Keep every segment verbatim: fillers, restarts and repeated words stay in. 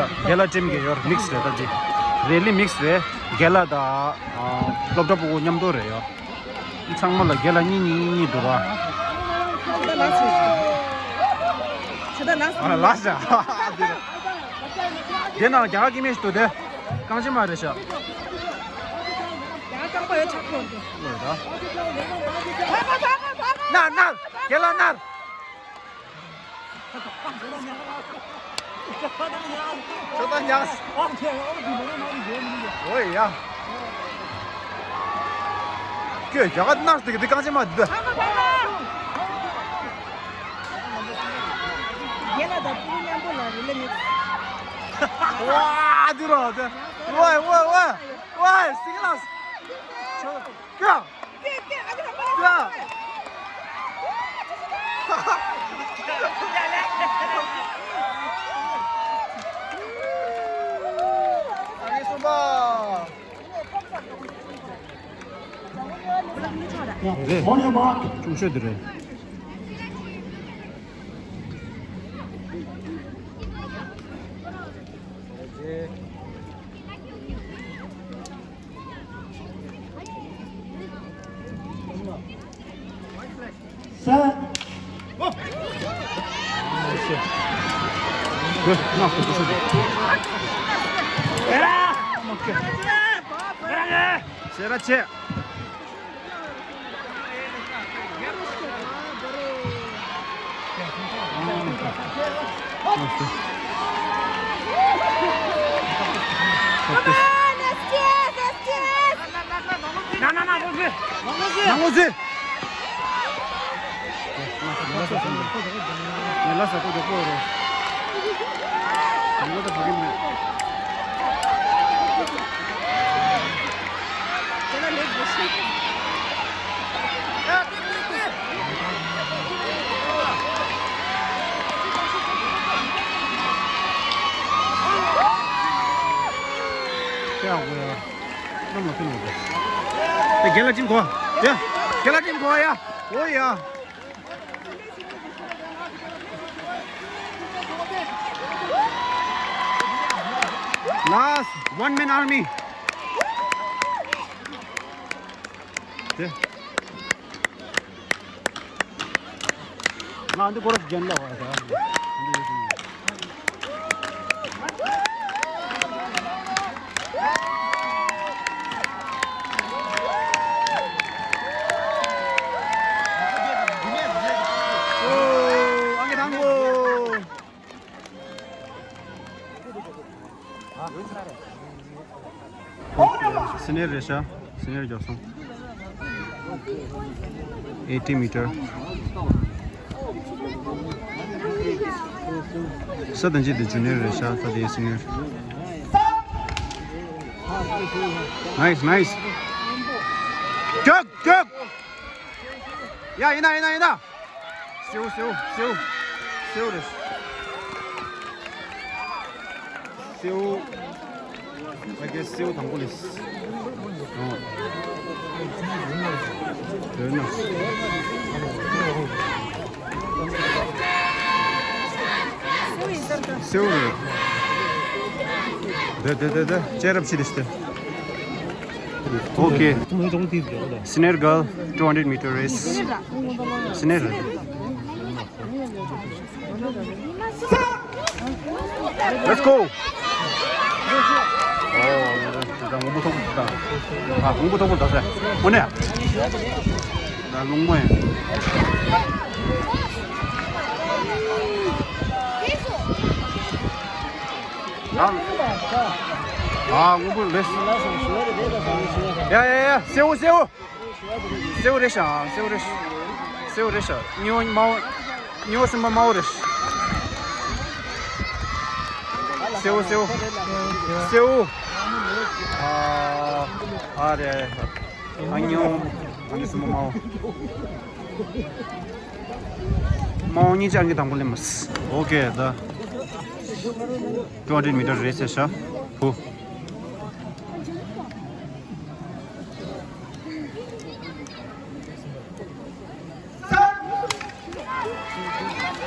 ལ་རྒན་ལགས་ཊིམ་གྱི་ཡོད། མིག་སི་རེད། ད་འདི་རེ་ལི་མིག་སི་རེད། རྒན་ལགས་དང་ཨ་སློབ་གྲྭ་ཕྲུ་གུ་མཉམ་དུ་རེད་ཡོད། ཚང་མ་ལ་རྒན་ལགས་གཉིས་གཉིས་གཉིས་འདུག་ག་ད་ལགས་སོ། ད་ལགས་སོ། ཨ་ལགས་སོ། དེ་ནང་རྒྱ་གར་སྐྱེ་དམན་ཞིག་འདུག་དེ་རྐང་རྗེན་མ་རེད་ཤག་ཡང་རྐང་པ་ཡང་ཆག་པོ་འདུག་ལོས་ད། ནར་ནར། རྒན་ལགས་ནར། ཁྱོད་ད་ཉག་འོ་ཡ། ཁྱོད་རྒྱ་གར་ནར་དེ་གི་དེ་རྐང་རྗེན་མ་འདི་ད། རྒན་ལགས་དང་ཕྲུ་གུ་མཉམ་པོ་ལ་རེ་ལེ་མེད། ཝ་དུ་རོ་དེ། ཝའི་ཝའི་ཝའི་ཝའི་སིང་ལ། ཁྱོད་ཀྱ། ཀྱ། ཀྱ། ཨ་ནི་སོ་པ། རེད། ཆུང་ཤོས་དེ་རེད། ས། སེ་ར་ཆེ། རྒན་ལགས་ཊིམ་གོ། ཡ། རྒན་ལགས་ཊིམ་གོ་ཡ། འོ་ཡ། Last one man army. དེ། ང་འདི་སྐོར་རྒྱན་ལ་བ་ད། ཨོ། ཨང་ཀི་དང་པོ། སི་ནི་ཡར་རེད་ཤག་སི་ནི་ཡར་མགྱོགས་སོང་། eighty meter། ས་དང་ཅི་དེ་ཇུ་ནི་ཡར་རེད་ཤག་ད་དེ་སི་ནི་ཡར། Nice, nice. མགྱོགས། མགྱོགས། ཡ། ཡིན་ན་ཡིན་ན་ཡིན་ན། སེའུ་སེའུ་སེའུ། སེའུ་རེད། སེའུ། ཨ་ཀེ་སེའུ་དང་པོ་རེད། ཨོ། དེ་ན། སེའུ་རེད། དེ་དེ་དེ་དེ་ཅེ་རབ་ཕྱི་རེད་ཤག Okay. Senior girl, two hundred meter race. Senior. Let's go. ཨོ། ད་ངོ་བོ་ཐོག་ད། ཨ། ངོ་བོ་ཐོག་ད་ཟེར། འོ་ནས། ད་ལུང་མོ་ཡིན། ཨ། ཨ། སྔོན་པོ་རེད། ཡ་ཡ་ཡ། སེའུ་སེའུ། སེའུ་རེད་ཤག་སེའུ་རེད། སེའུ་རེད་ཤག་སྨྱོ་དམར་པོ། སྨྱོ་སེར་པོ་དམར་པོ་རེད། སེའུ་སེའུ། སེའུ། ཨ། ཨ་རེད། ཨ་སྨྱོ། ཨ་ནི་སེར་པོ་དམར་པོ། དམར་པོ་གཉིས་ཆ་གི་དང་པོ་སླེབས་མ་སོང་། Okay. ད་two hundred meter race ཡིན་ཤག་བུ།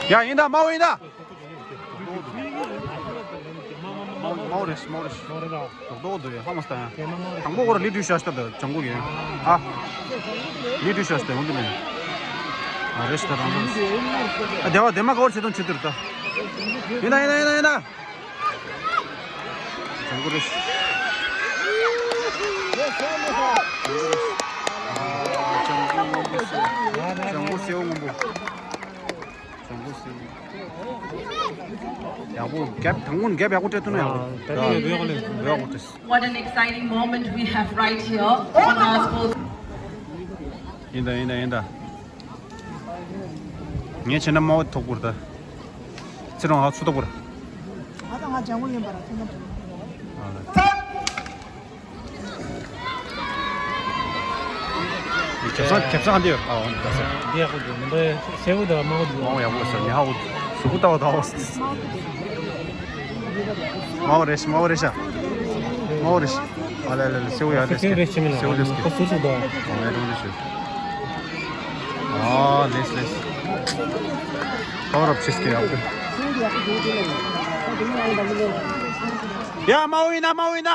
ཡ་ཡིན་ད་མའོ་ཡིན་ད། མའོ་མའོ་རེད་མའོ་རེད། རྡོག་རྡོག་འདུག་ཡ་ཧ་མ་སྟ་ཡ། དང་པོ་སྐོར་ལི་དུས་ཤ་སྟ་དང་ལྗང་གུ་ཡིན། ཨ། ལི་དུས་ཤ་སྟ་ཡོང་དུ་མེད། ཨ་རེད་ཤ་སྟ་རང་རང་། ཨ་དེ་བ་དེ་མ་གོར་ཆེ་དོན་ཆེ་དུར་ད། ཡིན་ད་ཡིན་ད་ཡིན་ད་ཡིན་ད། ལྗང་གུ་རེད། ལྗང་གུ་སེའུ་སྔོན་པོ། ལྗང་གུ་སེའུ་སྔོན་པོ། ལྗང་གུ་སེའུ། ཡག་པོ་རྒྱབ་དང་པོ་རྒྱབ་ཡག་པོ་སྤྲད་ཐུབ་ན་ཡག་པོ། ད་ཡག་པོ་ཡག་པོ་སྤྲད། What an exciting moment we have right here on our sports. ཡིན་ད་ཡིན་ད་ཡིན་ད། ངས་བྱས་ན་དམའ་བ་ཐོག་པུར་ད། ཚེ་རོང་ཧ་ཚུ་ཐོག་པུར། ང་དང་ང་ལྗང་གུ་ཡིན་པ་ར་ཐུན་ན་ཐུན། ཁེབས་སང་ཁེབས་སང་འདི་ཡོད་ཨ་འོང་ད་ཟེར། འདི་ཡག་པོ་འདུག་མི་འདྲ་སེའུ་དང་དམར་པོ་འདུག་མང་ཡག་པོ་ཟེར་ནི་ཧ་འོ་ཟུག་པོ་ལྟ་བ་ད་འོ། དམར་པོ་རེད་ཤག་དམར་པོ་རེད་ཤག་དམར་པོ་རེད་ཤག་ཨ་ལེ་ལེ་ལེ་སེའུ་ཡ་ལེ་སེའུ་རེད་ཤག་མི་ལ་སེའུ་ལེ་སྐྱེ་ཁོ་ཟུག་ཟུག་ད། ཨ་ལེ་རུང་ལེ་ཤག་ཨ་ལེ་ལེ་ཁ་བ་རབ་ཆེ་སྐྱེ་ཡག་པོ། ཡ་དམར་པོ་ཡིན་ན་དམར་པོ་ཡིན་ན།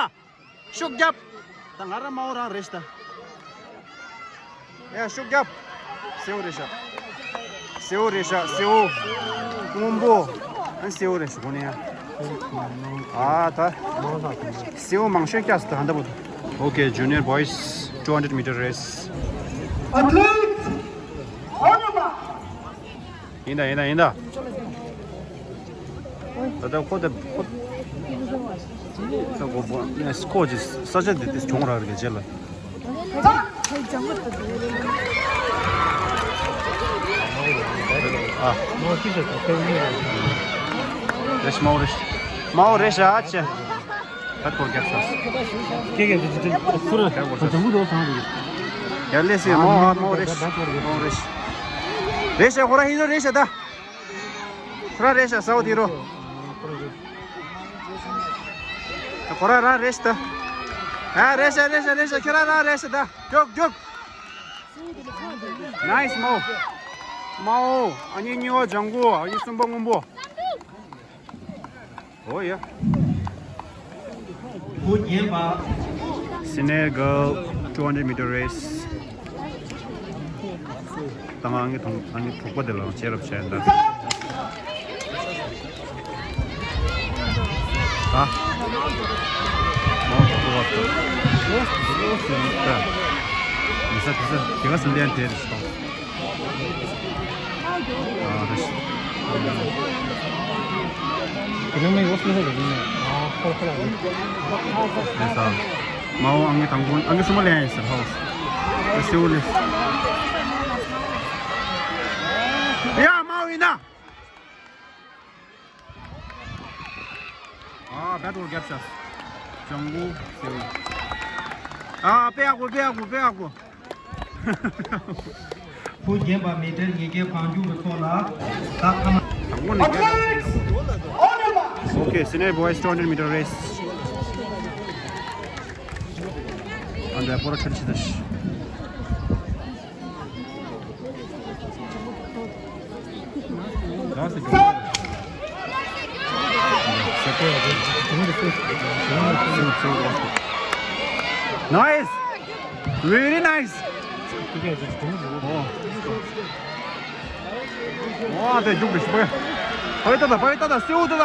ཤུགས་རྒྱབ། ད་ང་རང་དམར་པོ་རང་རེད་ཤག་ད། ཡ་ཤུགས་རྒྱབ། སེའུ་རེད་ཤག་སེའུ་རེད་ཤག་སེའུ། སྔོན་པོ། ཨ་སེའུ་རེད་ཤག་གོ་ནི་ཡ། ཨ་ད། སེའུ་མང་ཤོས་སྐྱག་སི་ད་ཧ་འདབ་བུ། Okay, junior boys two hundred meter race. Athlete, on your mark. ཡིན་ད་ཡིན་ད་ཡིན་ད། ད་ལྟ་ཁོ་ད་ཁོ། ད་ཁོ་བོ་ནས་ཁོ་ཅི་ས་ཆ་འདི་དེ་གྱོང་རག་རེད་རྗེས་ལ། ཨ། རེད་མའོ་རེད། མའོ་རེད་ཤག་ཨ་ཅེ། ད་ཁོ་རྒྱབ་ཤག་ཀེ་ཀེ་འདི་འདི་ཁུར་ད་ལྗང་གུ་དོ་ཚང་རེད། ཡ་ལེ་སི་མའོ་ཨ་མའོ་རེད། མའོ་རེད། རེད་ཤག་ཁོ་ར་ཧི་རོ་རེད་ཤག་ད། ཁོ་ར་རེད་ཤག་ས་འོ་དེ་རོ། ཁོ་ར་ར་རེད་ཤག་ད། ཨ་རེད་ཤག་རེད་ཤག་རེད་ཤག་ཁྱོད་ར་ར་རེད་ཤག་ད། རྒྱུག་རྒྱུག Nice མའོ། མའོ་ཨ་ནི་གཉིས་པ་ལྗང་གུ་ཨ་ནི་གསུམ་པ་སྔོན་པོ། Oh yeah. Senior girl two hundred meter race. ད་ང་ངའི་ཐོང་ང་ངའི་གྲོགས་པོ་དེ་ལ་བྱས་རབས་བྱས་འདྲ། ཨ། མ་འོ་ཐོག་པ་ཐོག་མི་ས་དེ་ས་དེ་ག་སུ་ལེན་དེ་རེད་ཤག་མའོ་ཨང་གི་དང་པོ་ཨང་གི་གསུམ་པ་ལེན་ཡིན་ཟེར་ཧོ། སེའུ་ལེ། ཡ་མའོ་ཡིན་ན། ཨ་བེ་ཏོལ་རྒྱབ་ཤག་ལྗང་གུ་སེའུ། ཨ་དཔེ་ཡག་པོ་དཔེ་ཡག་པོ་དཔེ་ཡག་པོ། ཕུ་རྒྱན་པ་མི་ཏྲེར་ཉིས་བརྒྱའི་བང་རྒྱུག་གི་ཚོགས་ལ་ད་ཁ་མ། དང་པོ་ནས་རྒྱབ་ཡག་པོ་ཡིན་ད། Okay, senior boys two hundred meter race. ཨ་འདྲ་པོ་ར་ཁྲིད་ཆི་ད་ཤི། Nice! Very nice! ཨོ་དེ་རྒྱུག་རེ་ཞིག་པ། ཕ་ཡི་ཏ་ད་ཕ་ཡི་ཏ་ད་སེའུ་ཏ་ད།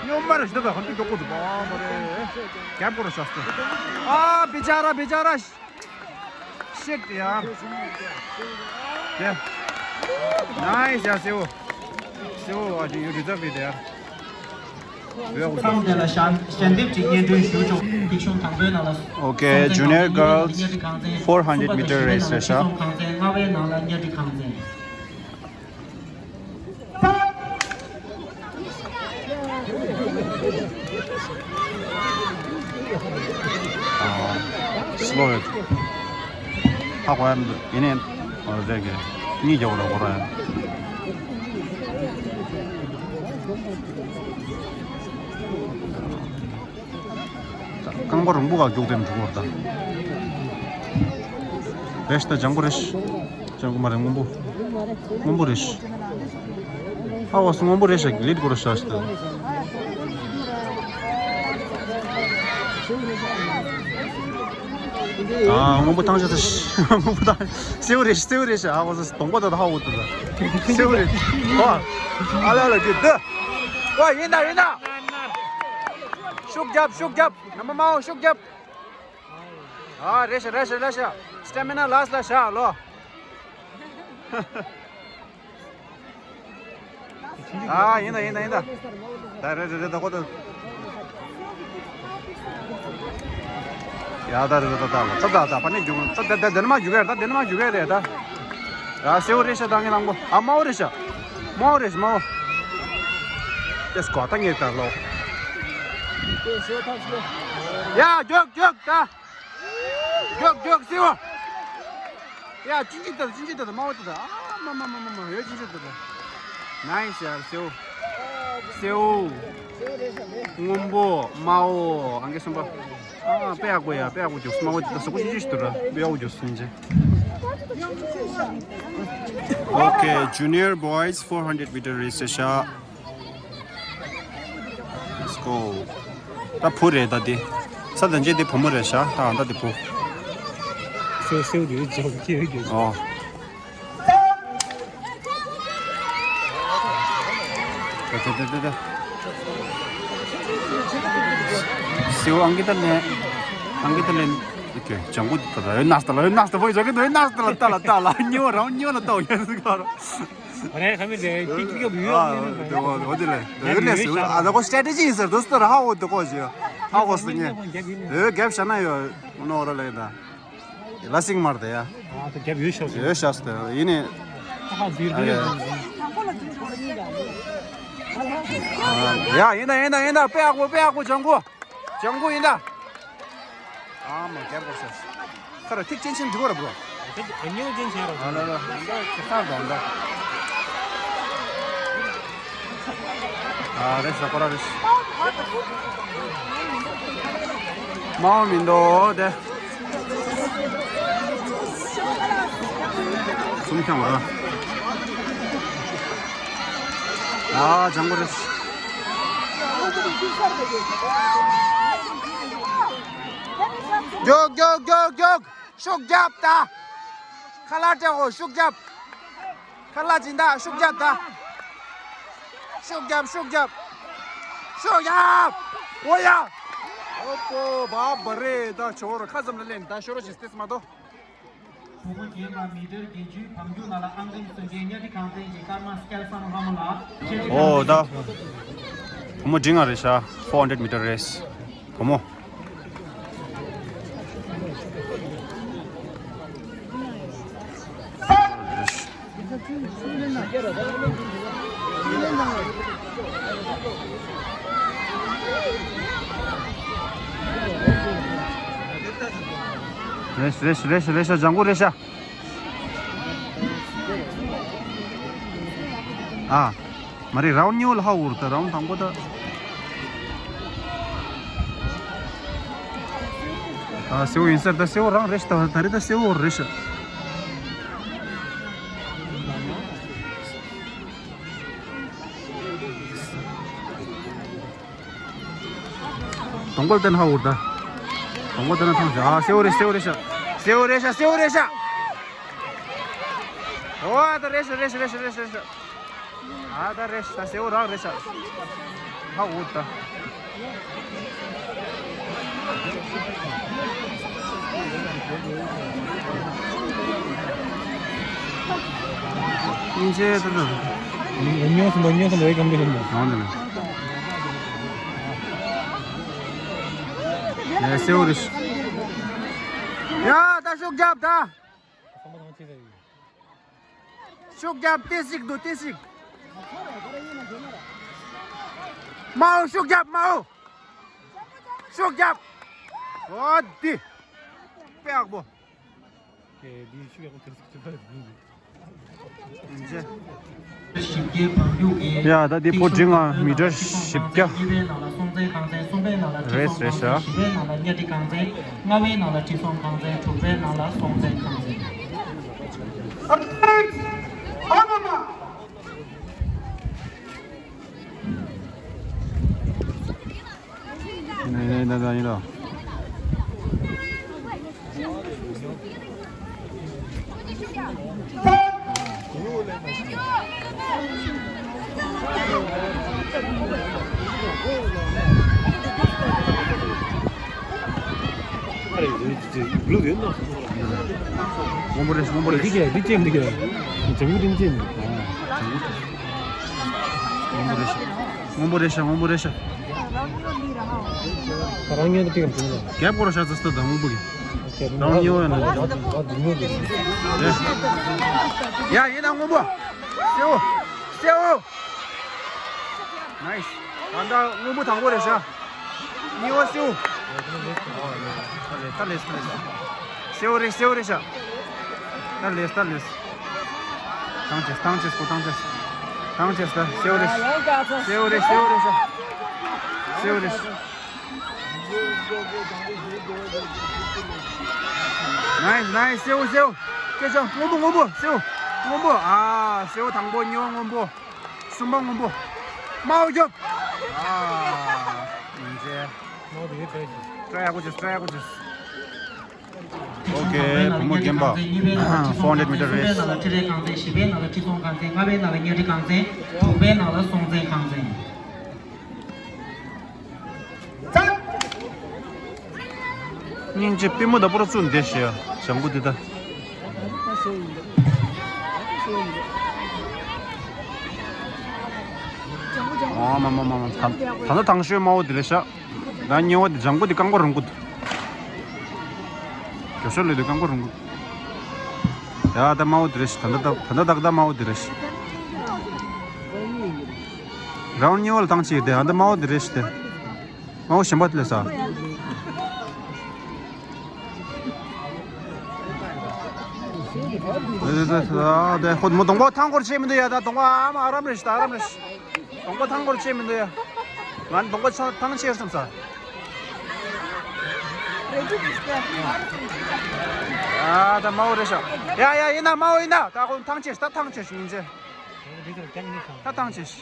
སྨྱོན་མ་རེ་ཞིག་ཏ་ད་ཧོན་ཏི་མགྱོགས་པོ་འདུག་པ་མ་རེད། རྒྱབ་སྐོར་ཤོག་སྟེ། ཨ་བི་ཅ་ར་བི་ཅ་ར། Shit, yeah. Yeah. Nice, yeah, སེའུ། སེའུ་ཨ་ཅི་you deserve it, yeah. ཁམས་དེ་ལ་ཞལ་ཞལ་འདེབས་ཀྱི་སྙན་སྒྲོན་ཞུ་ཆོག་ཡིག་ཆུང་དང་པོའི་ནང་ལ། Okay, junior girls four hundred meter race རེད་ཤག་གསུམ་པ་དང་བཞི་པའི་ནང་ལ་གཉའ་ཁྲི་ཁང་ཚན། Slow it. ཧ་གོ་ཡ་མི་འདུག་ཡིན་ནའི་འོ་རེད་གི་གཉིད་རྒྱག་དགོས་རེད་གོ་ར་ཡ། རྐང་པ་རིང་པོ་ག་རྒྱུག་དེ་མི་འགྲོ་གི་རེད་ད། རེད་ཤག་ད་ལྗང་གུ་རེད་ཤག་ལྗང་གུ་མ་རེད་སྔོན་པོ། སྔོན་པོ་རེད་ཤག་ཨ་བ་སྔོན་པོ་རེད་ཤག་གི་ལིད་སྐོར་ཤག་ཤག་ད། ཨ་སྔོན་པོ་ཐང་ཤ་ད་སྔོན་པོ་ཐང་སེའུ་རེད་སེའུ་རེད་ཤག་ཨ་བ་ས་གདོང་པ་ད་ད་ཧ་འོ་ད་ད་སེའུ་རེད། ཨ་ཨ་ལ་ལ་གི་ད། ཨ་ཡིན་ད་ཡིན་ད། ཤུགས་རྒྱབ་ཤུགས་རྒྱབ། ནམ་མ་མའོ་ཤུགས་རྒྱབ། ཨ་རེད་ཤག་རེད་ཤག་རེད་ཤག་སི་ཊེ་མི་ན་ལ་སི་ལ་ཤག་ལོ། ཨ་ཡིན་ད་ཡིན་ད་ཡིན་ད། ད་རེད་རེད་རེད་ད་ཁོ་ད། ཡ་ད་རེད་ད་ད་ལ་ད་ད་ད་པ་ནི་རྒྱུག་ད་ད་ད་ད་ནི་མ་རྒྱུག་ཡ་ད་ད་ནི་མ་རྒྱུག་ཡ་རེད་ད། ཡ་སེའུ་རེད་ཤག་ད་ངའི་ལང་པོ་ཨ་མའོ་རེད་ཤག་མའོ་རེད་ཤག་མའོ། ཏེ་སྐོ་ད་ངས་ད་ལོ། ཡ་རྒྱུག་རྒྱུག་ད། རྒྱུག་རྒྱུག་སེའུ། ཡ་ཅི་ཅི་ད་ཅི་ཅི་ད་མ་འོ་ད་ཨ་མ་མ་མ་མ་མ་ཡོད་ཅི་ཅི་ད་ད། ནའི་སི་ཡ་སེའུ། སེའུ། སྔོན་པོ་མའོ་ཨང་ཀི་གསུམ་པ། ཨ་དཔེ་ཡག་པོ་ཡ་དཔེ་ཡག་པོ་རྒྱུགས་མ་འོ་ད་ཟུག་གོ་ཅི་ཅི་ཞིག་ད་ར་དཔེ་ཡག་པོ་རྒྱུགས་སུན་ཅི། Okay, junior boys four hundred meter race ཤག Let's go. ད་བུ་རེད་ད་དེ། ས་དང་རྗེས་དེ་བུ་མོ་རེད་ཤག་ད་ཨ་ད་དེ་བུ། སེའུ་སེའུ་དེ་རྒྱབ་ཀྱི་རྒྱབ། ཨོ། ད་ད་ད་ད་ད། སེའུ་ཨང་ཀི་ད་ལེན། ཨང་ཀི་ད་ལེན། ཨོ་ཁེ། ལྗང་གུ་ད་ད་ཡོད་ན་སྟ་ལ་ཡོད་ན་སྟ་བོ་ཡོད་ན་སྟ་ལ་ད་ལ་ད་ལ་ཉེ་བ་རང་ཉེ་བ་ལ་ལྟ་བ་ཡོད་ཟིག་ག་ར། རེད་ཁ་མི་རེད་ཀི་ཀི་ཀི་བུ་ཡོད་ཨ་ཡོད་ནི་དེ་བ་འོ་དེ་ལས་དེ་ལས་སུ་ཨ་ད་ཁོ་སི་ཊེ་ཊི་ཇི་ཡིན་ཟེར་དུས་སྟོར་ཧ་འོ་དེ་ཁོ་ཞེ་ཧ་གོ་སི་ཉེ་དེ་རྒྱབ་བྱ་ན་ཡོད་ནོ་ར་ལས་ད་ལ་སིང་མར་དེ་ཡ་ཨ་ད་རྒྱབ་ཡོད་ཤག་ཡོད་ཤག་སྟེ་ཡིན་ནི་ཨ་ཡ་ཡ་ཡིན་ད་ཡིན་ད་ཡིན་ད་དཔེ་ཡག་པོ་དཔེ་ཡག་པོ་ལྗང་གུ། ལྗང་གུ་ཡིན་ད། ཨ་མ་རྒྱབ་དགོས་ཤག་ཁ་ར་ཐིག་ཅན་ཅན་འགྲིག་གོ་ར་བྲོ། ཉོ་ཅན་བྱས་རོགས། ཨ་ལ་ལ་ཁྱེད་ཚར་དང་འདྲ། ཨ་རེད་ཤག་ཁོ་ར་རེད། མའོ་མི་འདུག་དེ། གསུམ་ཆང་བ། ཨ་ལྗང་གུ་རེད། མགྱོགས་མགྱོགས་མགྱོགས་མགྱོགས། ཤུགས་རྒྱབ་ད། ཁ་ལག་སྤྲད་འོ་ཤུགས་རྒྱབ། ཁ་ལག་སྦྱིན་ད་ཤུགས་རྒྱབ་ད། ཤུགས་རྒྱབ་ཤུགས་རྒྱབ། ཤུགས་རྒྱབ། འོ་ཡ། ཨོ་པོ་བ་བ་རེ་ད་ཆོ་ར་ཁ་ཙམ་ལ་ལེན་ད་ཤོ་རོ་ཞིག་སྟེར་མ་གཏོགས། ཕོ་མོ་རྒྱན་པ་མི་ཊར་བརྒྱད་ཅུའི་བང་རྒྱུག་ནང་ལ་ཨང་ཀི་སུན་ཅན་གཉའ་ཁྲི་གངས་བཙན་གྱི་ཀརྨ་སྐལ་བཟང་ལྷ་མོ་ལགས། ཨོ་ད། བུ་མོ་འབྲིང་ང་རེད་ཤག four hundred meter race། བུ་མོ། རེད་རེད་རེད་རེད་ཤག་ལྗང་གུ་རེད་ཤག་ཨ། མ་རེད། རའུན་གཉིས་པ་ལ་ཧ་འུར་ད་རའུན་དང་པོ་ད། ད་སེའུ་ཡིན་ཟེར་ད་སེའུ་རང་རེད་ཤག་ད་རེད་ད་སེའུ་རེད་ཤག་དང་པོ་ལ་བལྟས་ན་ཧ་འུར་ད། དང་པོ་བལྟས་ན་ཐང་ཤག་ཨ་སེའུ་རེད་སེའུ་རེད་ཤག་སེའུ་རེད་ཤག་སེའུ་རེད་ཤག་ཨོ་ད་རེད་ཤག་རེད་ཤག་རེད་ཤག་རེད་ཤག་ཨ་ད་རེད་ཤག་ད་སེའུ་རང་རེད་ཤག་ཧ་འུར་ད། སྙིང་རྗེ་ད་ད། ཉོ་སོང་ད་ཉོ་སོང་ད་ཨེ་གམ་གི་ལ་ཉོ། གང་དེ་ལ། ཨེ་སེའུ་རེད་ཤག་ཡ་ད་ཤུགས་རྒྱབ་ད། ཤུགས་རྒྱབ། ཏི་སིག་འདུག་ཏི་སིག་མའོ་ཤུགས་རྒྱབ་མའོ། ཤུགས་རྒྱབ། འོ་དེ། དཔེ་ཡག་པོ། ཡ་ད་འདི་ཕོ་འབྲིང་ང་མི་ཊར་བཞི་བརྒྱ། རེས་རེས་ཤག་ལྔ་པའི་ནང་ལ་ཁྲི་སྲོང་ཁང་ཚན། དྲུག་པའི་ནང་ལ་སྲོང་བཙན་ཁང་ཚན། ད་ད་ཡིན་ལ། ཨ་རེ། ལུག་ཡོད་ནོ། སྔོན་པོ་རེད། སྔོན་པོ་རེད། འདི་གས་འདི་ཅེམ་འདི་གས། ལྗང་གུ་འདི་ཅེམ། སྔོན་པོ་རེད་ཤག་སྔོན་པོ་རེད་ཤག་སྔོན་པོ་རེད་ཤག་ད་རང་ཉོས་ཏེ་ཏིག་ཙམ་བྱུང་ལ། རྒྱབ་སྐོར་ཤག་ཙི་སྟ་དང་སྔོན་པོ་གི། རང་ཉོ་ཡ་ན། ཡ་ཡིན་ན་སྔོན་པོ། སེའུ། སེའུ། ནའིས། ད་ལྟ་སྔོན་པོ་དང་པོ་རེད་ཤག་གཉིས་པ་སེའུ། ད་ལེས་ད་ལེས། སེའུ་རེད། སེའུ་རེད་ཤག་ད་ལེས་ད་ལེས། ཐང་ཆད་ཐང་ཆད་ཁོ་ཐང་ཆད། ཐང་ཆད་ད། སེའུ་རེད། སེའུ་རེད། སེའུ་རེད་ཤག་སེའུ་རེད། ནའིས་ནའིས། སེའུ་སེའུ། སྐད་ཆ་སྔོན་པོ་སྔོན་པོ་སེའུ། སྔོན་པོ། ཨ་སེའུ་དང་པོ་ཉོ། སྔོན་པོ། གསུམ་པ་སྔོན་པོ། མའོ་རྒྱོབ། ཨ་ཡིན་ཚེ། སྤྲོ་ཡག་པོ་བྱས། སྤྲོ་ཡག་པོ་བྱས། ཨོ་ཁེ། བུ་མོ་རྒན་པ། four hundred meter race། སྙིང་རྗེ། པུས་མོ་ད་པུ་ར་བཙུགས་བསྡད་ཤག་ལྗང་གུ་འདི་ད། ཨ་མ་མ་མ་མ། ད་ད་ལྟ་དང་ཤོས་དམར་པོ་འདི་རེད་ཤག་ད་གཉིས་པ་འདི་ལྗང་གུ་འདི་རྐང་པ་རིང་པོ་འདུག་རྒྱབ་ཤོག་ལས་འདི་རྐང་པ་རིང་པོ་འདུག་ཡ་ད་དམར་པོ་འདི་རེད་ཤག་ད་ལྟ་ད་ད་ལྟ་དམར་པོ་འདི་རེད་ཤག་རའུན་གཉིས་པ་ལ་ཐང་ཆད་དེ། ཨ་ད་དམར་པོ་འདི་རེད་ཤག་དེ། དམར་པོ་གཞན་པ་དེ་ལས་ས། དེ་དེ་དེ་དེ་ཁོ་མོ་གདོང་པ་ཐང་སྐོར་བྱེད་མི་འདུག་ཡ། ད་གདོང་པ་ཨ་མ་ཨ་རམ་རེད་ཤག་ད་ཨ་རམ་རེད་ཤག་གདོང་པ་ཐང་སྐོར་བྱེད་མི་འདུག་ཡ། ང་གདོང་པ་ཆ་ཐང་ཆད་བསམ་ས། ཨ་ད་དམར་པོ་རེད་ཤག་ཡ་ཡ་ཡིན་ན་དམར་པོ་ཡིན་ན་ད་ཁོ་ཐང་ཆད་ཤག་ད་ཐང་ཆད་ཤག་ཡིན་ཚེ། ད་ཐང་ཆད་ཤག་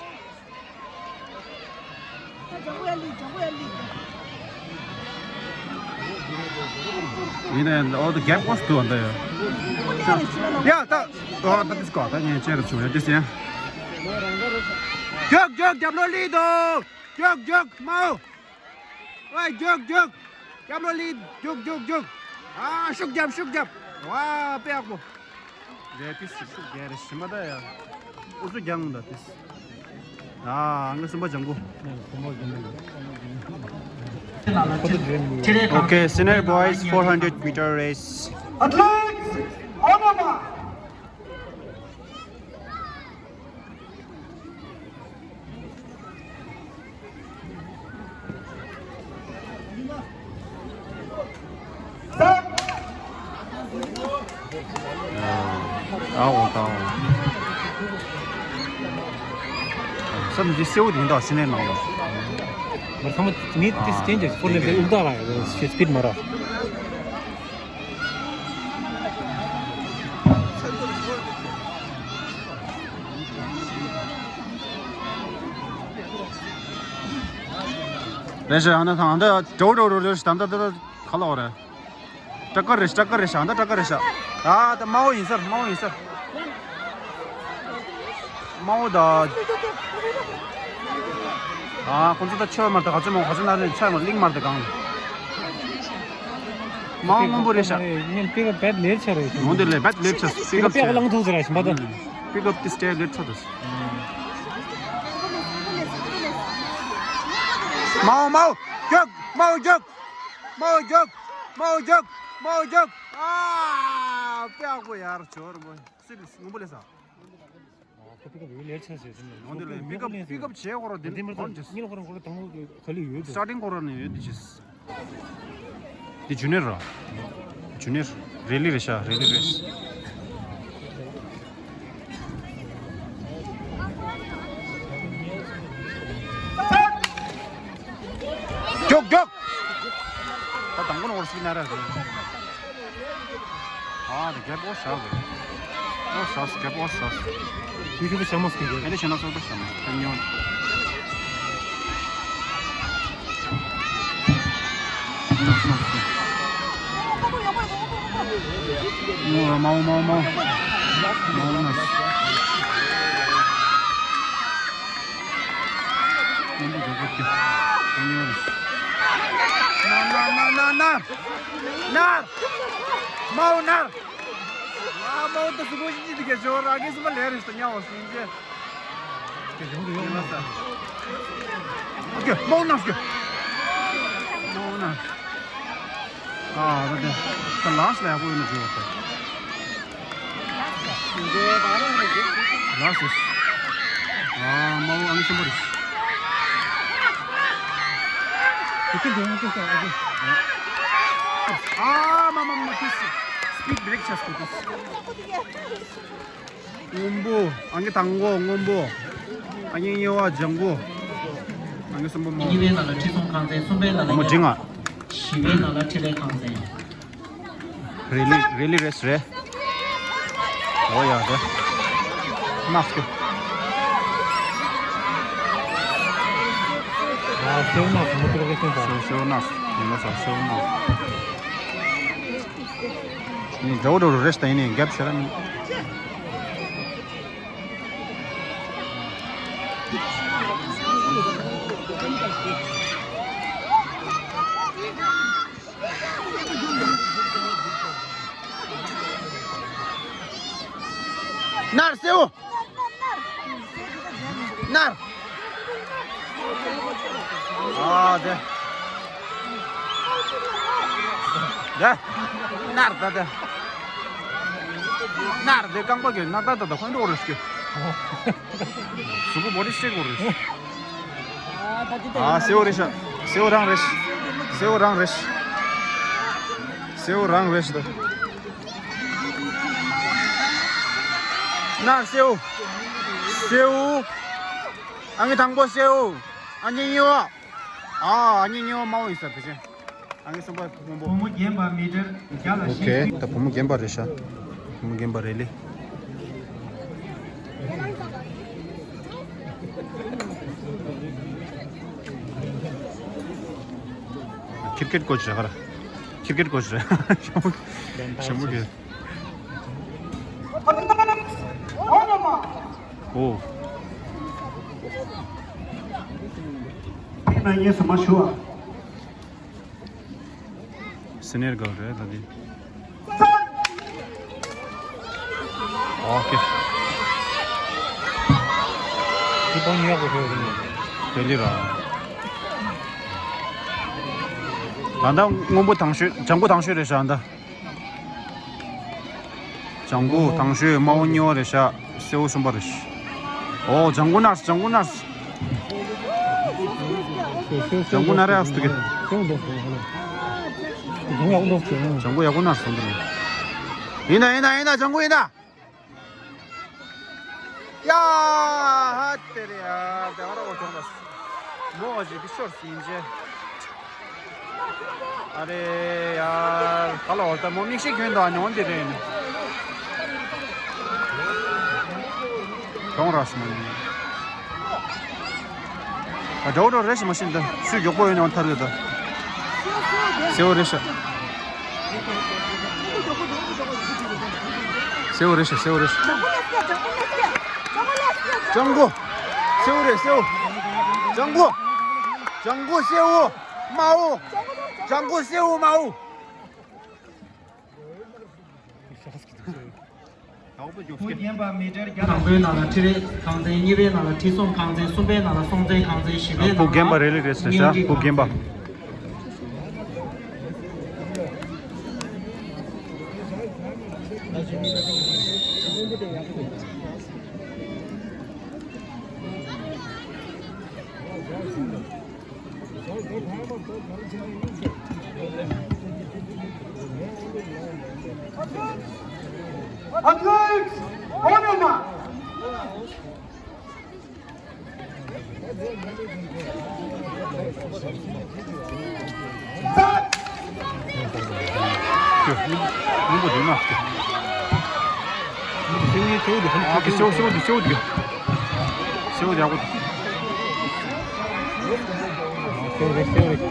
ཡིན་ནའི་ཨོ་ད་རྒྱབ་ཀོས་དུ་འདི་ཡ། ཡ་ད་ཨོ་ད་དིས་ཀོ་ད་ངས་ཅེར་བྱུང་ཡ་དིས་ཡ། རྒྱུག་རྒྱུག་རྒྱབ་ལོགས་ལི་དོ། རྒྱུག་རྒྱུག་མའོ། ཨ་རྒྱུག་རྒྱུག་རྒྱབ་ལོགས་ལི་རྒྱུག་རྒྱུག་རྒྱུག་ཨ་ཤུགས་རྒྱབ་ཤུགས་རྒྱབ། ཝ་དཔེ་ཡག་པོ། རེད་དེ་སི་ཤུགས་རྒྱག་རེད་ཤི་མ་ད་ཡ། ཨུ་ཚུགས་རྒྱག་འོང་ད་དེ་སི། ཨ་ང་གསུམ་པ་ལྗང་གུ། Okay, senior boys four hundred meter race. Athletes, on the mark. ཨ་འོ་ད་འོ། སམ་འདི་སེའུ་དེ་འདྲ་སི་ནས་ནང་ལ། མར་ཚང་མ་མི་དེ་སྐྱེན་གྱི་ཕོར་ལེན་དེ་དབུགས་ཐག་ར་ཡོད་སི་པིད་མ་ར། རེད་ཤག་ཨ་ན་ཐང་ཨ་འདྲ་འགྲོ་འགྲོ་འགྲོ་རེད་ཤག་ད་ད་ད་ད་ག་ལ་འོ་རེད། སྐྲ་དཀར་རེད་ཤག་སྐྲ་དཀར་རེད་ཤག་ཨ་ད་སྐྲ་དཀར་རེད་ཤག་ད་ད་དམར་པོ་ཡིན་ས་རེད། དམར་པོ་ཡིན་ས་རེད། དམར་པོ་ད། ཨ་ཁོང་ཚོ་ད་ཆོས་མར་ད་ག་ཚོད་མོ་ག་ཚོད་ན་རེད་ཆ་མ་གླིང་མར་ད་གང་། དམར་པོ་སྔོན་པོ་རེད་ཤག་ངས་པིག་ཨབ་བེད་ལེར་ཆ་རེད། འོན་ཏེ་ལས་བེད་ལེར་ཆ་པིག་ཨབ་ཆ་ལང་ཐུག་ཟེར་ར་ཤི་མ་ད། Pick up this day ལེར་ཆ་ད། མའོ་མའོ་རྒྱུག་མའོ་རྒྱུག་མའོ་རྒྱུག་མའོ་རྒྱུག་མའོ་རྒྱུག་ཨ་ཀྱག་པོ་ཡར་ཆོར་མོ་སི་ལི་སི་ངུ་པོ་ལེ་ས། ཨ་ཁོ་པིག་ཨབ་ཡོད་ལེར་ཆ་ཟེར་ཟིན་ནས། འོན་ཏེ་ལས་པིག་ཨབ་པིག་ཨབ་བྱས་ཁོ་ར་དེ་འདི་མར་གོན་ཅེས། ཉིན་ཁོ་རང་ཁོ་ར་དང་པོ་ག་ལི་ཡོད་དོ། སི་ཊར་ཊིང་ཁོ་ར་ནས་ཡོད་དེ་ཅེས། འདི་ཇུ་ནིར་ར། ཇུ་ནིར། རེ་ལི་རེད་ཤག་རེ་ལི་རེད། རྒྱུག་རྒྱུག་ད་དང་པོ་ནོར་སི་ན་ར་རེད། ཨ་དེ་རྒྱབ་ཨོ་ཤག་རེད། ཨོ་ཤག་རྒྱབ་ཨོ་ཤག་དེ་ཤུ་དུ་ཤ་མོ་སྐྱེ་རྒྱུ་རེད། ཨེ་ནི་ཤ་ན་སོ་ད་ཤ་མོ་ཨེ་ཉོ། མའོ་མའོ་མའོ་མའོ། མའོ་ན། མའོ་ན། མའོ་ན། ཨ་མའོ་ད་སུ་གོ་ཞིག་ཅི་དེ་ག་ཞོ་ར་གི་སུ་མ་ལེ་རེ་ཤ་ཉ་བ་སུ་ཡིན་ཅེ། ཨོ་ཀེ། མའོ་ན་སུ་གི། མའོ་ན། ཨ་ར་དེ། ད་ལ་སི་ལ་ཡག་པོ་ཡོད་ན་བྱེད་བ་ད། ལ་སི། ཨ་མའོ་ཨ་ནི་སུ་མ་རེ་ཤ། ཨ་མ་མ་མ་ཏིས། སི་པིཌ་བྷི་རེག་ཆགས་སོང་ཏིས། སྔོན་པོ། ཨང་ཀི་དང་པོ་སྔོན་པོ། ཨང་ཀི་གཉིས་པ་ལྗང་གུ། ཨང་ཀི་གསུམ་པ་མོ། གཉིས་པའི་ནང་ལ་ཁྲི་སྲོང་ཁང་ཚན། གསུམ་པའི་ནང་ལ་མོ་མོ་འབྲིང་ཨ། བཞི་པའི་ནང་ལ་འཕྲིན་ལས་ཁང་ཚན། རེ་ལི་རེ་ལི་རེས་རེད། ཨོ་ཡ་རེད། ནགས་ཀྱི། ཨ་སེའུ་ནགས་མུ་ཏུ་རེ་སེང་ད། སེའུ་སེའུ་ནགས་ཡིན་ན་ས་སེའུ་ནགས། ཡིན་འདྲ་བོ་འདྲ་བོ་རེད་ད། ཡིན་ནའི་རྒྱབ་ཤ་ར་མིན། ནར་སེའུ། ནར། ཨ་དེ། དེ། ནར་ད་དེ། ནར་དེ་རྐང་པ་གི་ནར་ད་ད་ད་ཁོན་འགྲོ་རེ་སྐྱོ། གཟུགས་པོ་བོ་ཌི་སི་ཊེག་དགོས་རེད། ཨ་སེའུ་རེད་ཤག་སེའུ་རང་རེད། སེའུ་རང་རེད། སེའུ་རང་རེད་ཤག་ད། ནར་སེའུ། སེའུ། ཨང་ཀི་དང་པོ་སེའུ། ཨང་ཀི་གཉིས་པ། ཨ་ཨང་ཀི་གཉིས་པ་མའོ་ཡིན་ས་དེ་ཅན། ཨང་ཀི་གསུམ་པ་སྔོན་པོ། བུ་མོ་རྒན་པ་མི་ཊར་བརྒྱ་ལ་ཨོ་ཁེ། ཞིག་ད་བུ་མོ་རྒན་པ་རེད་ཤག་བུ་མོ་རྒན་པ་རེད་ལེ། ཁིར་ཀེཊ་ཀོ་ཆི་རེད་ག་ར། ཁིར་ཀེཊ་ཀོ་ཆི་རེད། ཞྭ་མོ་ཞྭ་མོ་གི། ཨོ། ཕིག་ན་ངེས་སུ་མ་ཞུ་བ། སི་ནེར་གལ་རེད་ད་འདི། ཨོ་ཁེ། འདི་པང་ཉོ་གོ་ཤོད་རེད། དེ་ལི་ར། ད་ལྟ་སྔོན་པོ་དང་ཤོས། ལྗང་གུ་དང་ཤོས་རེད་ཤག་ད། ལྗང་གུ་དང་ཤོས་མའོ་གཉིས་པ་རེད་ཤག་སེའུ་གསུམ་པ་རེད། ཨོ་ལྗང་གུ་ནར་ལྗང་གུ་ནར། ལྗང་གུ་ནར་ཡག་སུ་གི། ལྗང་གུ་ཡག་པོ་འདུག་ལྗང་གུ་ཡག་པོ་ནར་སོང་འདུག་ཡིན་ན་ཡིན་ན་ཡིན་ན་ལྗང་གུ་ཡིན་ན། ཡ་ཧ་དེ་རེད་ཡ། དེ་བ་ར་འོ་ཅོང་ར། མོ་ཨ་ཅེ་འདི་ཤོར་སིན་ཅེ། ཨ་རེ་ཡ། ག་ལ་འོ་ད་མོ་མིག་ཤེལ་གྱོན་དང་ཉོན་དེ་རེད། གྱོང་ར་སོང་། ཨ་འདྲ་བོ་འདྲ་རེ་ཞིག་མ་ཤེས་འདི་སུས་མགྱོགས་པོ་ཡོད་ནས་ཐར་ཡོད་ད། སེའུ་རེ་ཤ། སེའུ་རེ་ཤ་སེའུ་རེ་ཤ། ལྗང་གུ། སེའུ་རེ་སེའུ། ལྗང་གུ། ལྗང་གུ་སེའུ། མའོ། ལྗང་གུ་སེའུ་མའོ། བུ་རྒན་པ་མི་ཊར་བརྒྱ་དང་པོའི་ནང་ལ་ཁྲི་རལ་ཁང་ཚན། གཉིས་པའི་ནང་ལ་ཁྲི་སྲོང་ཁང་ཚན། གསུམ་པའི་ནང་ལ་སྲོང་བཙན་ཁང་ཚན། བཞི་པའི་ནང་ལ་བུ་རྒན་པ་རེ་ལི་རེད་ཟེར་ཤག་བུ་རྒན་པ། Athletics, on your mark. Start. སྔོན་པོ་འདུག་ན། སེའུ་འདི་སེའུ་འདི་སེའུ་འདི་སེའུ་འདི་ཡག་པོ་འདུག་སེའུ་རེད་སེའུ་རེད།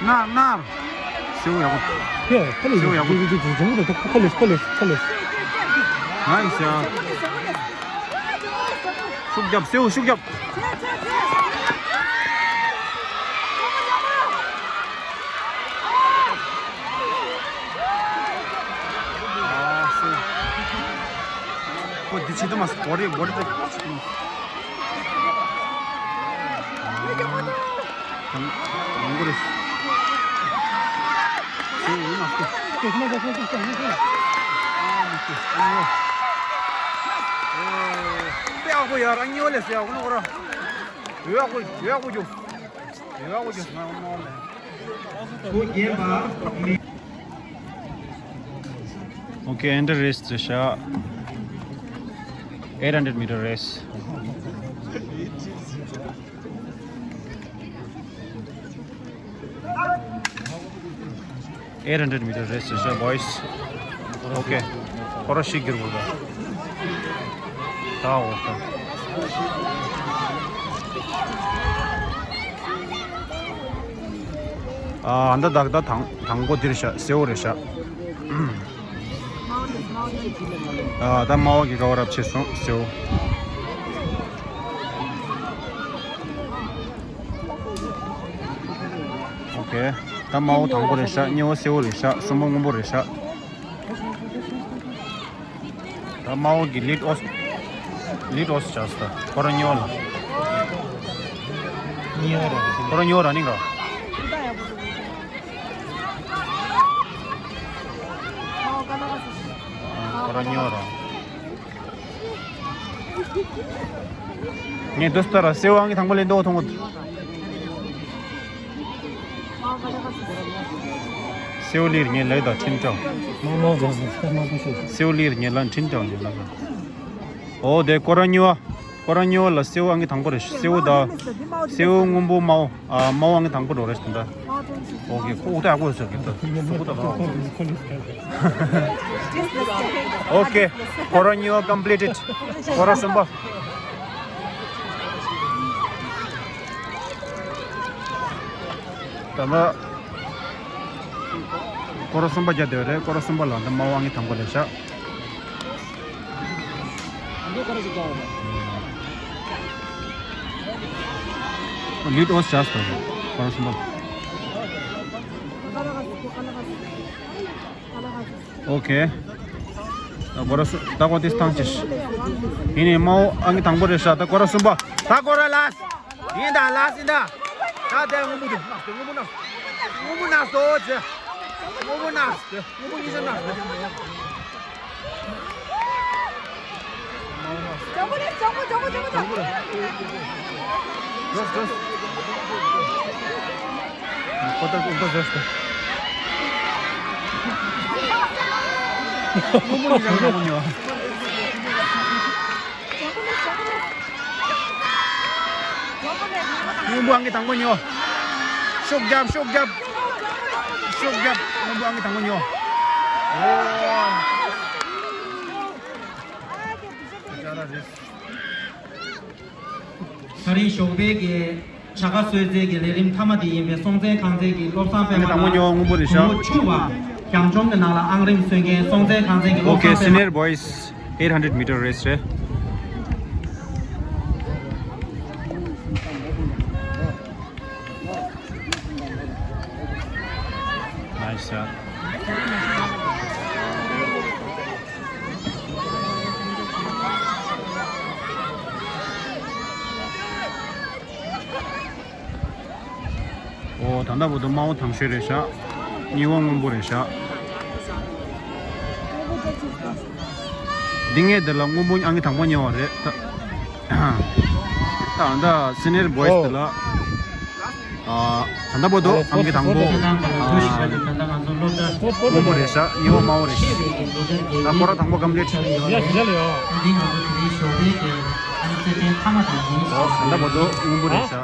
ནར་ནར། སེའུ་ཡག་པོ། ཁོ་ཁ་ལས་སེའུ་ཡག་པོ། ཁ་ལས་ཁ་ལས་ཁ་ལས། ནའིས་ཡ། ཤུགས་རྒྱབ་སེའུ་ཤུགས་རྒྱབ། ཨ་སེའུ། ཁོ་འདི་བྱེད་དུ་མ་སོང་། བོ་རི་བོ་རི་དེ་བྱེད་དུ་མ་སོང་། ཡང་ཡང་གོ་རེད། ཨོ་ཡག་པོ་ཡ། རང་ཉོ་ལས་སེ་ཡག་པོ་ནོ་གོ་ར། ཡག་པོ་ཡག་པོ་རྒྱུ། ཡག་པོ་རྒྱུ་ང་ནོ་ལས། Okay, under race to shot. Eight hundred meter race. Eight hundred meter race to shot, boys. Okay. ཁོ་ར་ཤིག་གིར་བུད་པ། ད་འོ་ད། ཨ་འདི་ད་ད་དང་དང་པོ་འདིར་ཤ་སེའུ་རེད་ཤ། ཨ་ད་མའོ་གི་ཀ་བ་རབ་ཆེ་སོང་སེའུ། ཨོ་ཁེ། ད་མའོ་དང་པོ་རེད་ཤ། གཉིས་པ་སེའུ་རེད་ཤ། གསུམ་པ་སྔོན་པོ་རེད་ཤ། ད་མའོ་གི་ལིད་ཨོས། ལིད་ཨོས་བྱས་སོང་། ཁོ་རང་གཉིས་པ་ལ། གཉིས་པ་ར་ཁོ་རང་གཉིས་པ་ར་ནིང་ར། ཁོ་རང་གཉིས་པ་ར། ངས་འདུག་ལྟ་ར་སེའུ་ཨང་ཀི་དང་པོ་ལེན་འདུག་མཐོང་གོ། སེའུ་ལིར་ངས་ལེགས་དང་འཕྲིན་དྲང་། སེའུ་ལིར་ངས་ལ་འཕྲིན་དྲང་ངས་ལ། ཨོ་དེ་ཀོ་ར་ཉི་བ། ཀོ་ར་ཉི་བ་ལ་སེའུ་ཨང་ཀི་དང་པོ་རེད། སེའུ་དང་། སེའུ་སྔོན་པོ་མའོ། ཨ་མའོ་ཨང་ཀི་དང་པོ་འགྲོ་རེད་ད། ཨོ་ཀེ་ཁོ་ཨུ་ཏ་ཨ་ཁོ་ཟེར་གི་ད་སུ་ཁུ་ད་ལོ། ཨོ་ཀེ། ཀོ་ར་ཉི་བ་ཀམ་པི་ལི་ཊེཌ། ཀོ་ར་གསུམ་པ། ད་ལྟ། ཀོ་ར་གསུམ་པ་རྒྱབ་བསྡད་པ་རེད། ཀོ་ར་གསུམ་པ་ལ་འདི་མ་དབང་གི་དང་པོ་ལས་བཞག་ལིད་ཨོས་བྱས་སོང་། ཀོ་ར་གསུམ་པ། ཨོ་ཁེ། ད་ཀོ་ར་སུ་ད་ཀོ་ཏིས་ཐང་ཅིས། ཡིན་ནི་མའོ་ཨང་ཀི་དང་པོ་རེད་ཤག་ད་ཀོ་ར་གསུམ་པ། ད་ཀོ་ར་ལ་སི། ཡིན་ད་ལ་སི་ཡིན་ད། ད་དེ་སྔོན་པོ་དེ་ནག་སྟེ་སྔོན་པོ་ནག་སྔོན་པོ་ནག་སོ་ཅེ། སྔོན་པོ་ནག་སྟེ་སྔོན་པོ་ཉི་ཤུ་ནག་སྟེ། ལྗང་གུ་རེད། ལྗང་གུ་ལྗང་གུ་ལྗང་གུ་ལྗང་གུ་རེད། ལོས་ལོས། ཁོ་ད་ཁོ་ད་ལོས་ལོས། སྔོན་པོ་ནི་ལྗང་གུ་ཉོ། སྔོན་པོ་ཨང་ཀི་དང་པོ་ཉོ། ཤུགས་རྒྱབ་ཤུགས་རྒྱབ། ཤུགས་རྒྱབ། སྔོན་པོ་ཨང་ཀི་དང་པོ་ཉོ། ཨོ། ད་རིང་ཞོགས་པའི་གི་བྱ་དགའ་གསོལ་སྩལ་གྱི་ལས་རིམ་མཐའ་མ་དེ་ཡིན་པའི་སྲོང་བཙན་ཁང་ཚན་གྱི་བློ་བཟང་པད་མ་དང་། དང་པོ་ཉོ། སྔོན་པོ་རེད་ཤག་བུ་མོ་ཆུང་བ་རྒྱང་འཇོམས་ཀྱི་ནང་ལ་ཨང་རིམ་སོན་མཁན་སྲོང་བཙན་ཁང་ཚན་གྱི་བློ་བཟང་པད་མ། Okay, senior boys eight hundred meter race རེད། Nice shot. ཨོ་ད་ལྟ་བར་དུ་དམར་པོ་དང་ཤོས་རེད་ཤག་གཉིས་པ་སྔོན་པོ་རེད་ཤག་འདི་ངས་འདི་ལ་སྔོན་པོ་ཨང་ཀི་དང་པོ་ཉོས་པ་རེད་ད། ད་ད་སི་ནི་ཡར་བོ་ཡི་སི་འདི་ལ། ཨ་ད་ལྟ་བར་དུ་ཨང་ཀི་དང་པོ་ཨ་སྔོན་པོ་རེད་ཤག་གཉིས་པ་དམར་པོ་རེད་ཤག་ད་སྐོར་ར་དང་པོ་ཀམ་པི་ལིཊ། ཡ་ཞི་ལ་ཡོ། ཨོ་ད་ལྟ་བར་དུ་སྔོན་པོ་རེད་ཤག་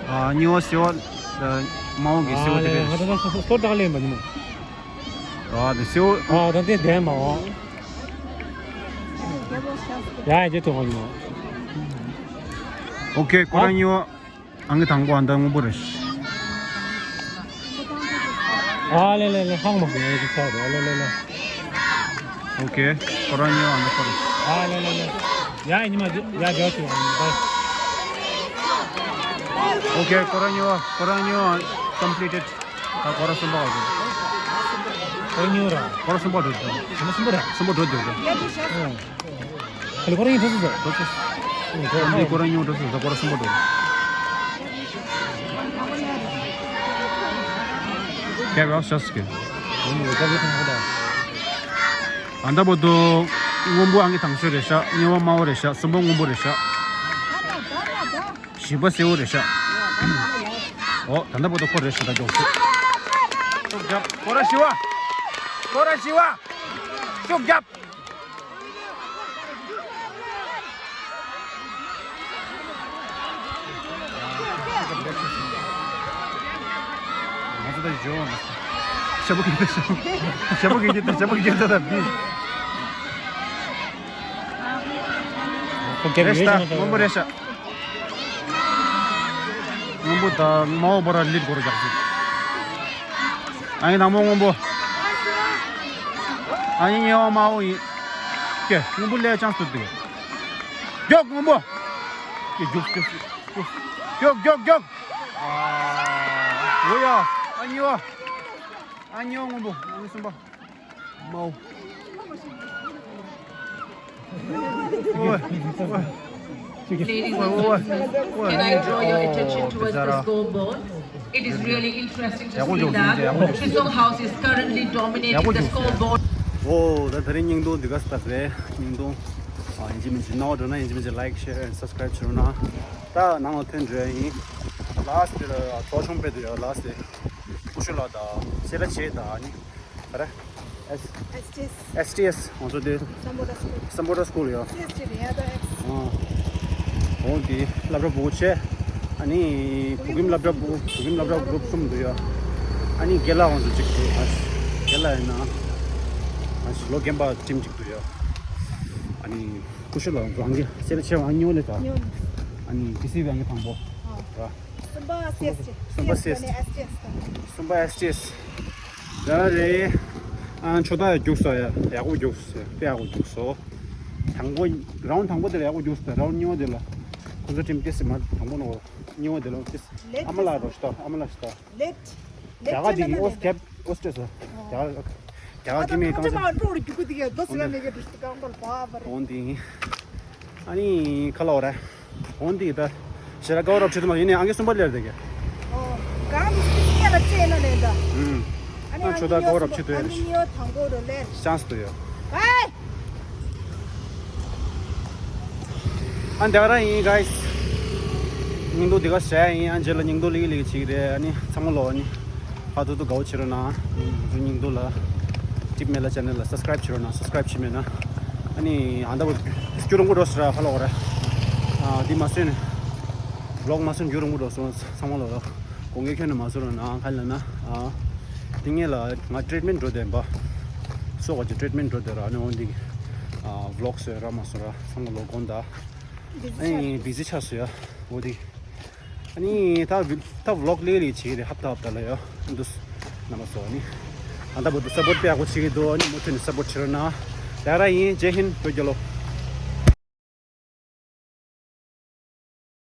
ཨ་གཉིས་པ་སེའུ་དམར་པོ་གི་སེའུ་དེ་རེད། ཨ་དེ་སེའུ། ཨོ་ཁེ། ཁོ་རང་གཉིས་པ་ཨང་ཀི་དང་པོ་ཨ་ད་སྔོན་པོ་རེད། ཨ་ལེ་ལེ་ལེ། ཧང་མ་གོ་ཡ་གི་ས་རེད། ཨ་ལེ་ལེ་ལེ། ཨོ་ཁེ། ཁོ་རང་གཉིས་ཨ་ན་ཁོ་རེད། ཨ་ལེ་ལེ་ལེ། ཡ་ཉི་མ་ཡ་རྒྱག་ཆུ་ཨ་ནི་ད། ཨོ་ཁེ། ཁོ་རང་གཉིས་ཁོ་རང་གཉིས་ཀམ་པི་ལི་ཊེཌ། ད་སྐོར་ར་གསུམ་པ་བ་རེད། ཁོ་རང་གཉིས་ར། སྐོར་ར་གསུམ་པ་འགྲོ་འདུག་ཉི་མ་གསུམ་པ་ར། གསུམ་པ་འགྲོ་འདུག་ཨ་ལེ་ཁོ་རང་གཉིས་འགྲོ་ཚར་ཟེར། འགྲོ་ཚར། ཨ་ལེ་ཁོ་རང་གཉིས་འགྲོ་ཚར་ཟེར། སྐོར་ར་གསུམ་པ་འགྲོ། ཁེ་བ་ཤ་སི་ཀེ། ཨ་ད་བོ་དུ་སྔོན་པོ་ཨང་ཀི་དང་ཤོས་རེད་ཤག་གཉིས་པ་དམར་པོ་རེད་ཤག་གསུམ་པ་སྔོན་པོ་རེད་ཤག་བཞི་པ་སེར་པོ་རེད་ཤག་ཨོ་ད་ལྟ་བར་དུ་ཁོ་རེད་ཤག་ད་མགྱོགས་ཤོག་ཤུགས་རྒྱབ། སྐོར་ར་བཞི་པ། སྐོར་ར་བཞི་པ། ཤུགས་རྒྱབ། ང་ཚོ་ད་འཇོག་ཞེ་པོ་གི་ཞེ་པོ་གི་ཞེ་པོ་གི་ད་བི། ཁོ་རྒྱབ་རེད་ཤག་ད་སྔོན་པོ་རེད་ཤག་སྔོན་པོ་དང་དམར་པོ་བར་ལ་ལིཌ་སྐོར་རྒྱག་ཟིན། ཨ་ཡིན་ནག་མོ་སྔོན་པོ། ཨ་ཡིན་གཉིས་པ་དམར་པོ་ཡིན། ཀྱེ་སྔོན་པོ་ལས་ཅང་སུ་དུ། མགྱོགས་སྔོན་པོ། ཀྱེ་མགྱོགས་མགྱོགས་མགྱོགས་མགྱོགས་མགྱོགས། ཨོ་ཡ། ཨ་གཉིས་པ། ཨ་གཉིས་པ་སྔོན་པོ། ཨ་ནི་གསུམ་པ། མའོ། Ladies and gentlemen, can I draw your attention towards the scoreboard? It is really interesting to see that Chisholm House is currently dominating the scoreboard. ཨོ་ད་དེ་རིང་སྙིང་སྡུག་འདི་ག་སྟག་རེད། སྙིང་སྡུག་ཨ་ཡིན་གཅིག་མིན་གཅིག་ནོར་འགྲོ་ན་ཡིན་གཅིག་མིན་གཅིག་ལའིཀ་ཤེར་ཨེན་སབ་སི་ཀ་རའིབ་བྱེད་རོགས་གནང་། ད་ནང་ལ་ཐོན་འགྲོ་ཡ་ཡིན། ལ་སི་ཊི་དེ་ལ་གྲོགས་ཆུང་དཔེ་འདུག་ཡ། ལ་སི་ཊི་དེ་སྐུ་ཞབས་ལགས་དང་སེ་ར་བྱེས་དང་ཨ་ནི། ཨ་ར། S- STS. STS. ང་ཚོ་དེ་Sambodha School. Sambodha School ཡོད། CST རེད་ཡ་ད་X. ཨ། འོ་དེ་སློབ་གྲྭ་བུ་ཆེ། ཨ་ནི་བུ་ཁྱིམ་སློབ་གྲྭ་བུ་བུ་ཁྱིམ་སློབ་གྲྭ་གུ་རུབ་གསུམ་འདུག་ཡ། ཨ་ནི་རྒན་ལགས་ང་ཚོ་གཅིག་འདུག་ཨ་རྒན་ལགས་ཡིན་ན། ཨ་ལོ་རྒན་པ་ཊིམ་གཅིག་འདུག་ཡ། ཨ་ནི་སྐུ་ཞབས་ལགས་རང་གི་སེ་ར་བྱེས་པ་གཉིས་པ་ལས་ད། གཉིས་པ་ནས། ཨ་ནི་ཌི་སི་པའི་ཨང་ཀི་དང་པོ། ཨ། ར། གསུམ་པ་སི་ཨེས་ཊི། གསུམ་པ་སི་ཨེས་ཊི། ནས་ཨེས་ཊི་ཨེས་དང་། གསུམ་པ་ཨེས་ཊི་ཨེས། ཡ་རེད། ཨ་ཆོ་ད་རྒྱུགས་སོ་ཡ། ཡག་པོ་རྒྱུགས་སོ་ཡ། དཔེ་ཡག་པོ་རྒྱུགས་སོ། དང་པོ། རའུན་ཌི་དང་པོ་དེ་ལ་ཡག་པོ་རྒྱུགས་སོ། རའུན་ཌི་གཉིས་པ་དེ་ལ་ཁོ་ཚོ་ཊིམ་ཏོག་ཙམ་མ་དང་པོ་ནོར། གཉིས་པ་དེ་ལ་ཏོག་ཙམ། ཨ་མ་ལགས་རོ་ཤི་ཏོ། ཨ་མ་ལགས་ཤི་ཏོ། ལེཊ། རྒྱ་གར་དེ་གི་ཨོ་སི་ཀེབ་ཨོ་སི་ཀྲེ་སི། རྒྱ་གར་རྒྱ་གར་གི་མི་གང་ས། འོན་ཏེ། ཨ་ནི་ཁ་ལོ་ར། འོན་ཏེ་ད་ཞེ་དྲག་དགའ་བ་རབ་ཆེ་དུ་མ་ཡིན་ནའི་ཨང་ཀི་གསུམ་པ་ལེར་དེ་གི། ཨོ། གང་དུ་སི་སི་ལ་ཅེ་ན་ལེ་ད། ཨུམ། ཨ་ནི་ཨང་ཆོ་ད་དགའ་བ་རབ་ཆེ་དུ་ཡ་རེ། ཨ་ནི་ཉིའོ་དང་པོ་རོ་ལེར། ཅན་སི་དུ་ཡོད། ཧེ། ཨ་འདི་ག་རང་ཡིན་གཱིས། སྙིང་སྡུག་འདི་ག་བྱས་ཡིན། ཨ་རྗེས་ལ་སྙིང་སྡུག་ལིག་ལིག་བྱེད་ཀྱི་རེད། ཨ་ནི་ཚང་མ་ལོ་ཨ་ནི་ཧ་ཐུ་ཐུ་དགའ་བོ་བྱེད་རོགས་གནང་། སྙིང་སྡུག་ལ་ཊིབ་མེ་ལ་ཅེ་ནལ་ལ་སབ་སི་ཀ་རའིབ་བྱེད་རོགས་གནང་། སབ་སི་ཀ་རའིབ་བྱེད་མེད་ན་ཨ་ནི་ཨ་འདྲ་བོ་སྐྱུར་རུང་གོ་འགྲོ་སི་ར་ཧ་ལོ་གོ་ར། ཨ་འདི་མ་སོན་ནས་བི་ལོག་མ་སོན་སྐྱུར་རུང་གོ་འགྲོ་སོང་། ཚང་མ་ལོ་ལོ་དགོངས་འགལ་ཁྱོན་ནས་མ་བཟོ་རོགས་གནང་། ག་ལ་ན་ཨ་འདི་ངེད་ལ་ང་ཊི་རིཊ་མེན་ཊི་འགྲོ་བསྡད་པ། སོ་ག་ཅིག་ཊི་རིཊ་མེན་ཊི་འགྲོ་བསྡད་ར། ཨ་ནི་འོ་འདི་ཨ་བི་ལོག་བཟོས་ར་མ་བཟོ་ར་ཚང་མ་ལོ་དགོངས་དག་ཨ་ནི་བི་ཟི་ཆགས་སོང་ཡ། འོ་དེ། ཨ་ནི་ད་བི་ད་བི་ལོག་ལེ་ལེ་བྱེད་ཀྱི་རེད། ཧབ་ཏ་ཧབ་ཏ་ལ་ཡ་འདུག་རྣམ་པ་ཚོ་ཨ་ནི་ཨ་ད་བོ་དུ་སབ་པོར་དཔེ་ཡག་པོ་བྱེད་ཀྱི་འདུག་ཨ་ནི་མུ་མཐུད་ནས་སབ་པོར་བྱེད་རོགས་གནང་། ད་ར་ཡིན། ཇེ་ཧིན། བོད་རྒྱལ་ལོ།